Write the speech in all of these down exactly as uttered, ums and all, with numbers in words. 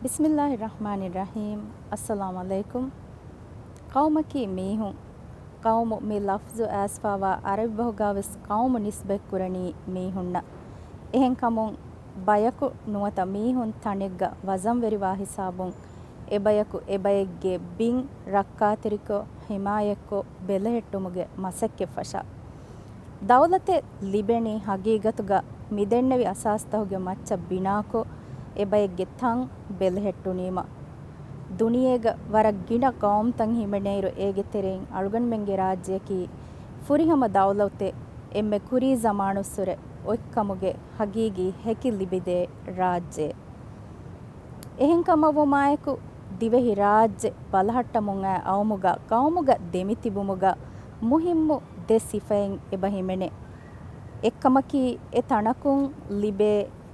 ބިސްމިއްލާހި ރަޙްމާނި ރަޙީމް. އައްސަލާމު ޢަލައިކުމް. ޤައުމަކީ މީހުން. ޤައުމު މި ލަފްޒު އައިސްފާވާ ޢަރަބި ބަހުގާވެސް ޤައުމު ނިސްބަތްކުރަނީ މީހުންނަށް. އެހެންކަމުން ބަޔަކު ނުވަތަ މީހުން ތަނެއްގަ ވަޒަންވެރިވާ ހިސާބުން އެބަޔަކު އެބައެއްގެ ބިން ރައްކާތެރިކޮށް، ޙިމާޔަތްކޮށް ބެލެހެއްޓުމުގެ މަސައްކަތް ފަށާ. ދައުލަތެއް ލިބެނީ ހަގީގަތުގަ މިދެންނެވި އަސާސްތަކުގެ މައްޗަށް ބިނާކޮށް، އެބައެއްގެ ތަން ބެލެހެއްޓުނީމަ. ދުނިޔޭގަ ވަރަށް ގިނަ ޤައުމުތައް ހިމެނޭއިރު، އޭގެ ތެރެއިން އަޅުގަނޑުމެންގެ ރާއްޖެއަކީ ފުރިހަމަ ދައުލަތެއް އެންމެ ކުރީ ޒަމާނުއްސުރެ އޮތްކަމުގެ ހަގީގީ ހެކި ލިބިދޭ ރާއްޖެއެއް. އެހެންކަމަށްވުމާއެކު، ދިވެހި ރާއްޖެ ބަލަހައްޓަމުން އައި އައުމުގަ ޤައުމުގަ ދެމިތިބުމުގަ މުހިއްމު ދެ ސިފައެއް އެބަ ހިމެނޭ. އެއްކަމަކީ، އެ ތަނަކުން ލިބޭ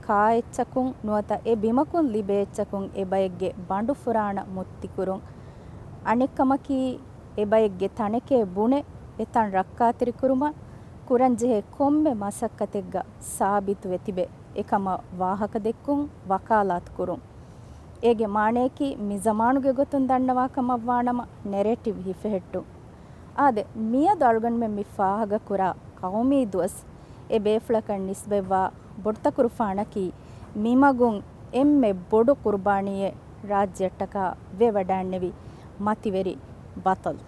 ކާއެއްޗަކުން ނުވަތަ އެ ބިމަކުން ލިބޭ އެއްޗަކުން އެބައެއްގެ ބަނޑު ފުރާނަ މުއްތިކުރުން. އަނެއްކަމަކީ، އެބައެއްގެ ތަނެކޭ ބުނެ އެ ތަން ރައްކާތެރިކުރުމަށް ކުރަންޖެހޭ ކޮންމެ މަސައްކަތެއްގަ ސާބިތުވެ ތިބެ އެކަމަށް ވާހަކަދެއްކުން ވަކާލާތުކުރުން. އޭގެ މާނަޔަކީ މި ޒަމާނުގެ ގޮތުން ދަންނަވާ ކަމަށްވާނަމަ، ނެރޭޓިވް ހިފެހެއްޓުން. އާދެ، މިއަދު އަޅުގަނޑުމެން މި ފާހަގަކުރާ ޤައުމީ ދުވަސް އެ ބޭފުޅަކަށް ނިސްބަތްވާ ބޮޑުތަކުރުފާނަކީ، މިމަގުން އެންމެ ބޮޑު ޤުރުބާނީއެއް ރާއްޖެއަށްޓަކާ ވެވަޑައިންނެވި މަތިވެރި ބަޠަލް.